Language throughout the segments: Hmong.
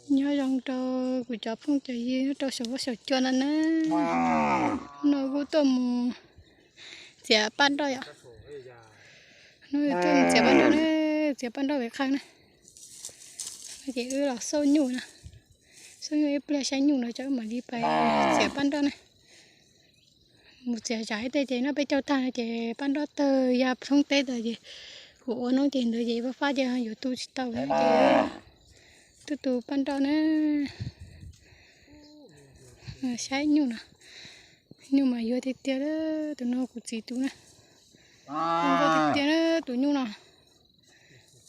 Nyob zoo rau kuv cov phooj cov ywg nyob rau saum huab saum cua no na. Hnub no kuj tuaj mus txiav paj nroj yom. Hnub no tuaj mus txiav paj nroj na, txiav paj nroj pem qhawv na. No ces wb los xauj nyuj na, xauj nyuj ib pliag saib nyuj no ces wb mam li pais txiav paj nroj na. Mus txiav zam ib teg ces noj peb caug tag no ces paj nroj tawg ya thoob teb tas ces kuv ua hnub ces ntawd ces fab fab ces yuav tu tsis tau ces tuaj tu paj nroj na. Saib nyuj no, nyuj mas yuag tiag tiag, tus no kuv txiv tus na. Zoo nkauj tiag tiag na tus nyuj no.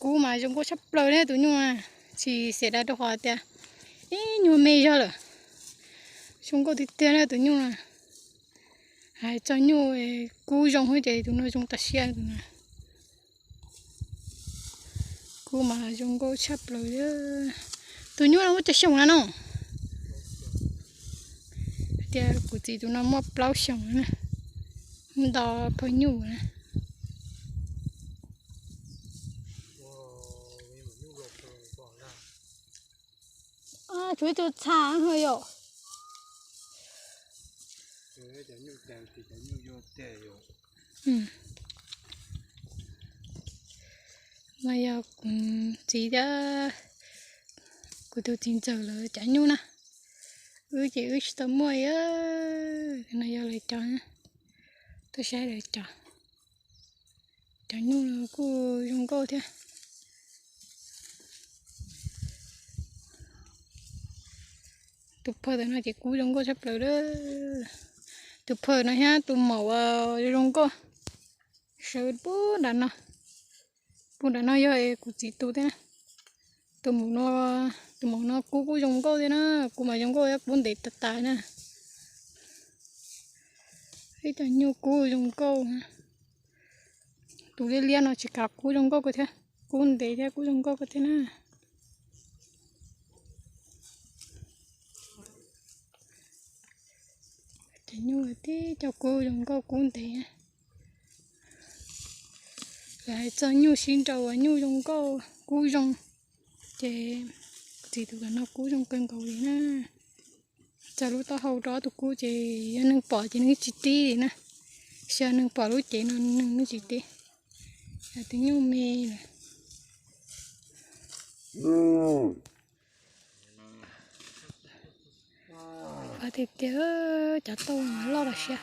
Kub mas zoo nkauj tshaj plaws na tus nyuj na, tsis xiam dab rau qhov tias ib nyuag me zog lawm. Zoo nkauj tiag tiag na tus nyuj no. Hais txog nyuj kub zoo ces tus no zoo tas siab tus no. Kub mas zoo nkauj tshaj plaws li. Tus nyuj no muaj cov xyoos na no. Tias kuv txiv tus no muaj plaub xyoos na, nto phawj nyuj na. Tshuav ib tug txha yom. No yog kuv txiv thiab kuv tus txiv ntxawm lawv cov nyuj na. Wb ces wb tsis tau muaj li. No yog lawv cov, tuaj saib lawv cov. Cov nyuj no kuj zoo nkauj thiab. Tus phawj ntawm no ces kub zoo nkauj tshaj plaws lawm. Tus phawj no thiab tus maum zoo nkauj sawv pub nram no. Pub nram no yog kuv txiv tus thiab na. Tus maum no, tus maum no kub kuj zoo nkauj thiab na, kub mas zoo nkauj thiab kub ntev tas tas na. Ib cov nyuj kub zoo nkauj. Tus liab liab no tsis kav kub zoo nkauj kawg thiab, kub ntev thiab kub zoo nkauj kawg thiab na. Cov nyuj tib co kub zoo nkauj kub ntev. Lawv hais txog nyuj sib nraus uas nyuj zoo nkauj kub zoo, ces txiv tus kam no kub zoo kawg nkaus li na. Txog lub taub hau rau ob tug kub ces yog neeg pom ces neeg tsis tib li na. Xyov neeg pom lub cev no neeg tsis tib. Tus nyuj me lawm. Fab tiag tiag, cov tauj loj los siab.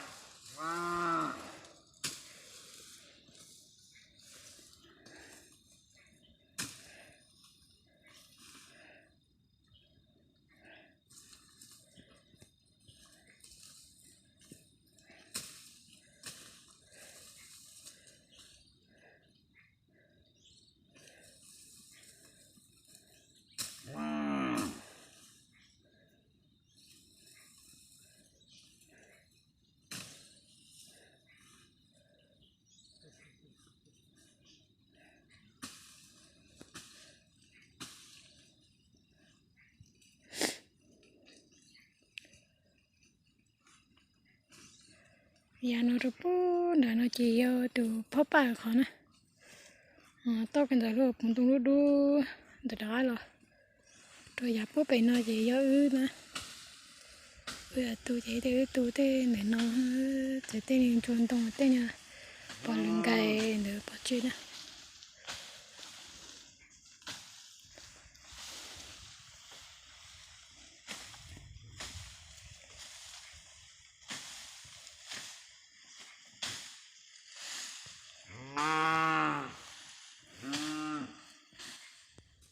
Yav no rau pub nram no ces yog tus phob paj qhov na. Toj kawg ntawm lub puv ntoo dub dub ntawm rov qab los rau yav pub pem no ces yog wb na. Wb tu ces tej wb tu tej ntawm no, txawm tej ntsuag ntoo tej no pom lwm nkais ntawd pov tseg na.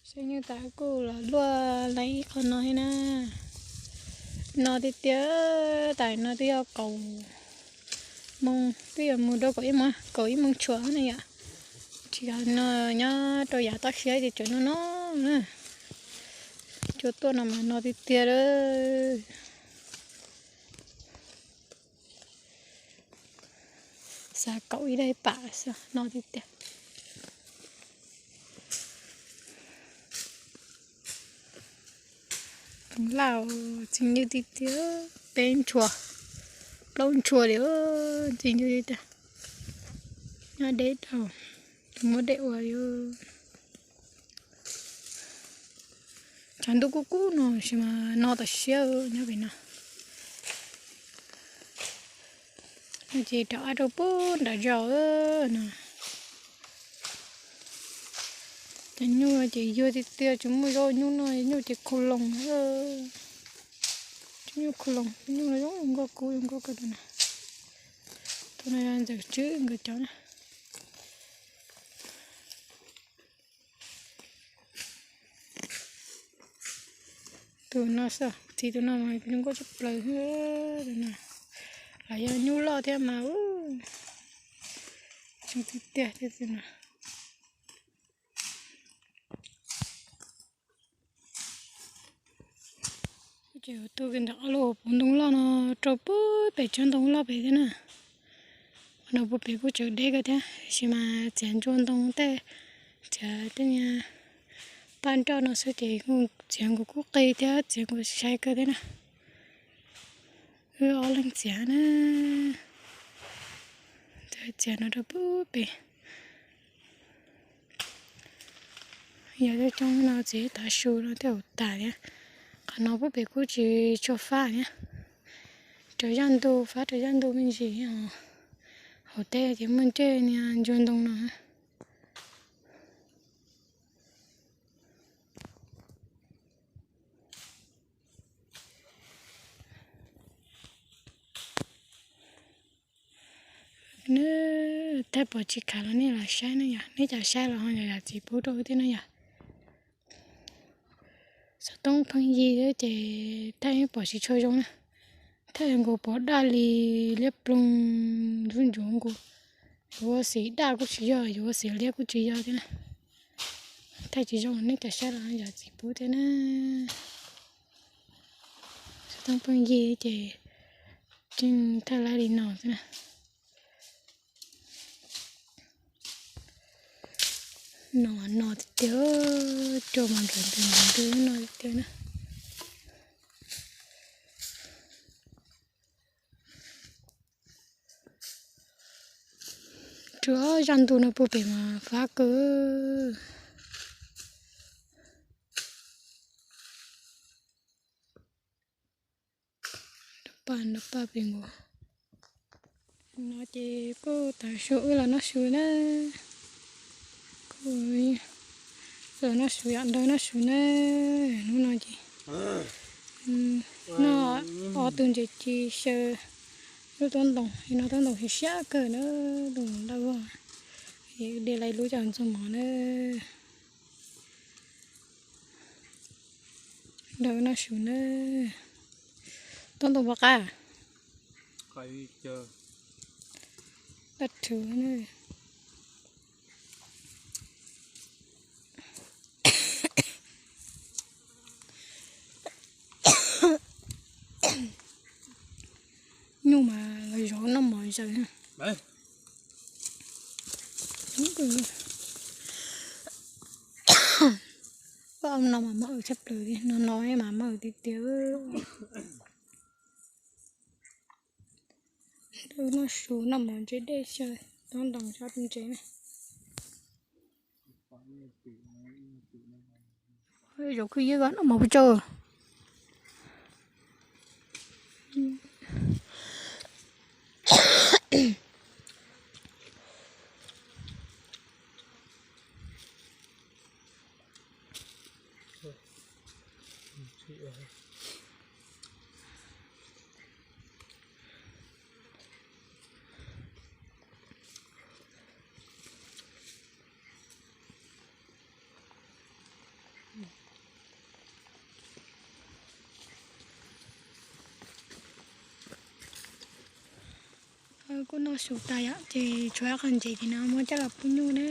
Saib nyuj tas kuj los luaj li ib qho no thiab na. No tiag tiag, tas no twb yog kaum moo, twb yuav mus rau kaum ib moo, kaum ib moo tshuav na yom. Tsis yog no, nyob rau yav toj siab ces tseem no no na. Cua tuaj no mas no tiag tiag lawm. Xav kaum ib daim pam xwb no tiag tiag. Laj, txi nyuj tiag tiag, peb ntshua, plaub ntshua li, txi nyuj tiag tiag. Nyob deb rau, muab dej ua li. Tshav ntuj kub kub no sis mas no tam siab nyob pem no. No ces rov qab rau puag nram zos no. Cov nyuj ces yuag tiag tiag, tsis muaj zaub nyuj no, nyuj ces khu loos, nyuj khu loos, nyuj no zoo nkauj kub zoo nkauj kawg tus no. Tus no yog ntxawm tswb nkawd cov na. Tus no xwb, txiv tus no mas zoo nkauj tshaj plaws xwb. Tus no los yog nyuj loj thiab mas zoo tiag tiag thiab tus no. Ces tu kiag ntawm ob lub hauv paus ntoo loj no rau puag pem tsob ntoo loj pem thiab na. Qhov no puag pem kuj tseem deb kawg thiab, tab sis mas txiav ntsuag ntoo tej, txiav tej niag paj nroj no xwb ces kuj txiav nkaus kuj qi thiab txiav nkaus sai kawg thiab na. Wb ob leeg txiav na, txiav no rau puag pem. Yog coob coob no txiav tav su no thiaj hauv tas thiab. Qhov no puag pem kuj tsis tshua fab thiab. Raws zaj ntuj, fab raws zaj ntuj me ntsis. Hauv teb ces muaj ncej niag ntsuag ntoo no. Neb thaij pom tsis khav los nej los saib na yom, neb cov saib los ho yog yam txiv pub rau wb thiab na yom. Xov tooj pheej yig thiab ces thaij pom tsis tshua zoo na. Thaij nkaus pom daj li liab ploog ntsuab ntsuav nkaus. Yuav ua xim daj kuj tsis yog, yuav ua xim liab kuj tsis yog thiab na. Thaij tsis zoo nej cov saib los yog txiv pub thiab na. Xov tooj pheej yig ces tseem thaij laib li no xwb na. No no tiag tiag, cua mas nplawm nplawm nplawm no tiag tiag na. Rau zaj ntuj no puag pem mas fab kawg. Nrog paj, nrog paj pem nkaus. No ces kuj tav su wb los noj su na. Kuj los noj su yom, nrog noj su na. Hnub no ces noj ob tug ntses ci xyaw lub taub ntoos, no taub ntoos siab siab kawg na, tus daj vog. De laiv lub coj ntxuag mov na. Nrog noj su na. Taub ntoos pom qab. Daj rhuv na. Nyuj mas los zov noj mov zaws. Koj no mas mov aws tshaj plaws li, no no mas mov aws tiag tiag. Noj su noj mov ntse dej xyaw, taub ntoos sab tus ntses na. Zaum kawg yeej noj mov pes tsawg. Kuj noj su tas yom, ces tshuav qhov ntses tim no muab coj los pub nyuj na.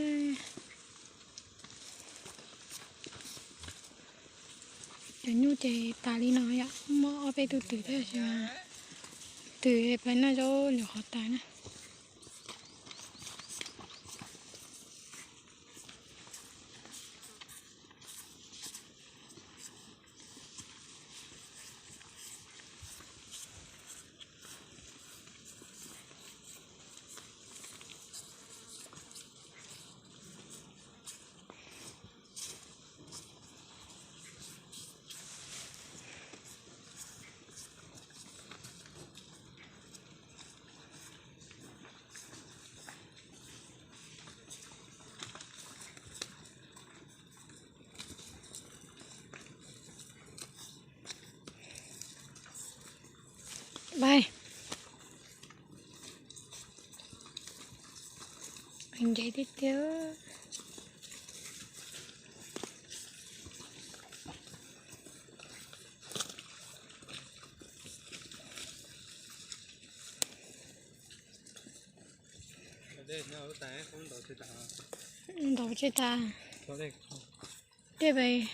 Cov nyuj ces tas li no yom, muaj ob peb tug twm thiab, twm pais noj zaub lwm qhov tas na. Npaj, nce tiag tiag. Ntaus tsis tas. Dej pes.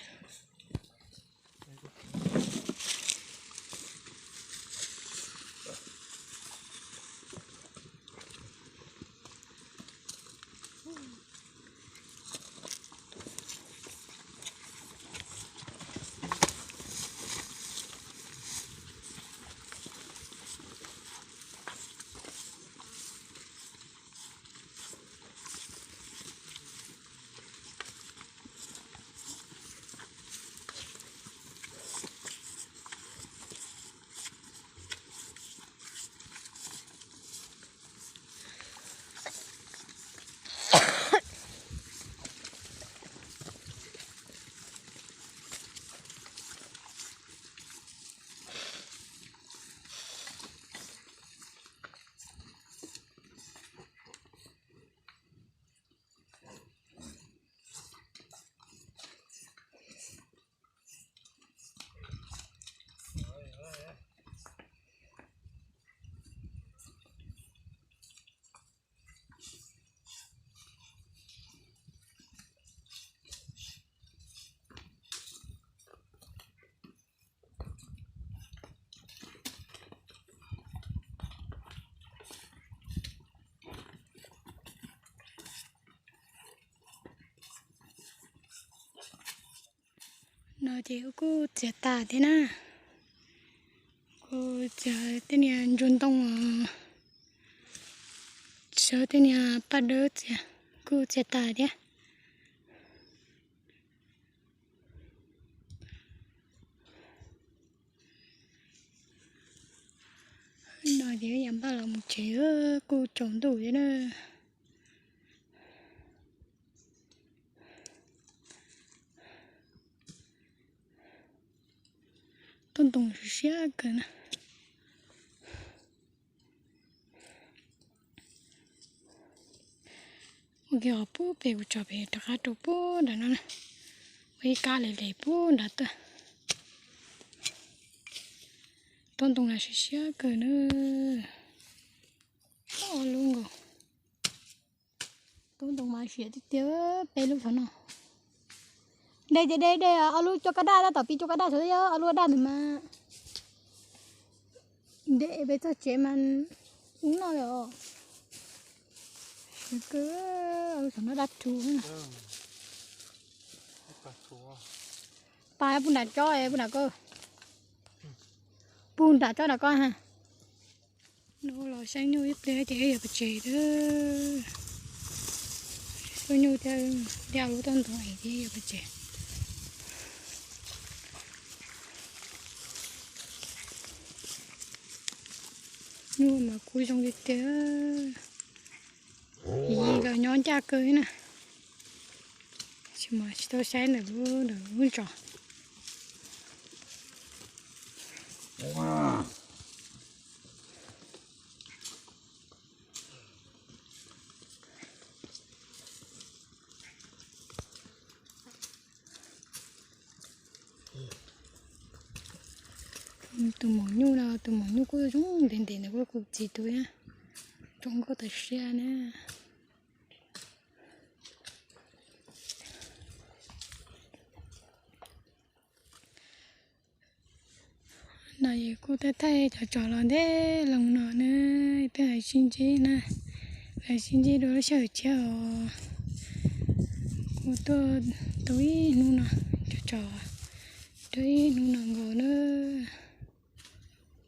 No ces kuj txiav tas thiab na. Kuj txiav tej niag ntsuag ntoo, txiav tej niag paj dawb txiav, kuj txiav tas thiab. No ces yam npaj los mus tsev, kuj tsaus ntuj thiab na. Tuaj ntoo siab siab kawg na. Ua kiag hov pub pem kuv tso pem rov qab rau pub nram no na. Ua ib kab les les pub nrad tuaj. Tuaj ntoo na siab siab kawg na. Ob lub nkaus. Tuaj ntoo mas siav tiag tiag, peb lub xyov no. De ces de de ob lub cua kab daj tab tom pib cua kab daj xyov ob lub daj ntawd mas. De peb txog tsev mas ub no os. Siav kawg, ob lub xyov no daj rhuv. Pas puag nram tsob, puag nram ko. Puag nram tsob nram ko ha. Nub los saib nyuj ib pliag ces yuav pov tseg. Xub nyuj thiab, thiab lub toj ntoo es thiab yuav pov tseg. Nyuj mas kub zoo tiag tiag. Yim los nyob ncaj kawg na. Tsis mas tsis tau saib ntawm lub, ntawm lub zos. Tus maum nyuj no, tus maum nyuj kuj zoo ntev ntev ntawd kuj kuv txiv tus thiab. Zoo nkauj tas siab na. No es kuj thaij thaij cov tsov los ntej loo no na, peb hais sib ntsib na, hais sib ntsib dua lub sij hawm tshiab os. Kuv tuaj tau ib hnub no, cov tsov tuaj ib hnub no nkaus na.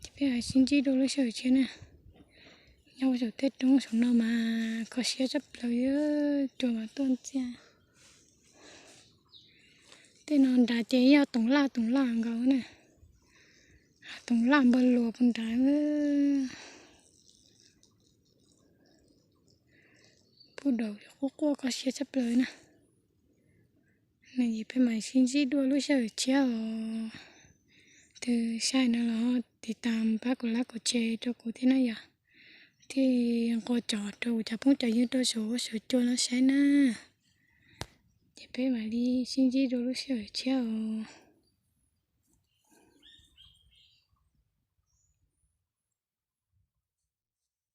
Ces peb hais sib ntsib dua lub sij hawm tshiab na. Nyob ua saum tej roob saum no mas kho siab tshaj plaws, cua mas tuaj ntxiag. Tej no nrad ces yog toov laj toov laj nkaus na. Toov laj npawg luas puag nrad. Puag daus quaj quaj kho siab tshaj plaws na. No es peb mam sib ntsib dua lub sij hawm tshiab os. Tus saib no los tiv tas pab kuv like kuv share rau kuv thiab na yom, thiaj nqua cov rau kuv cov phooj cov ywg rau saum huab saum cua no saib na. Ces peb mam li sib ntsib dua lub sij hawm tshiab os.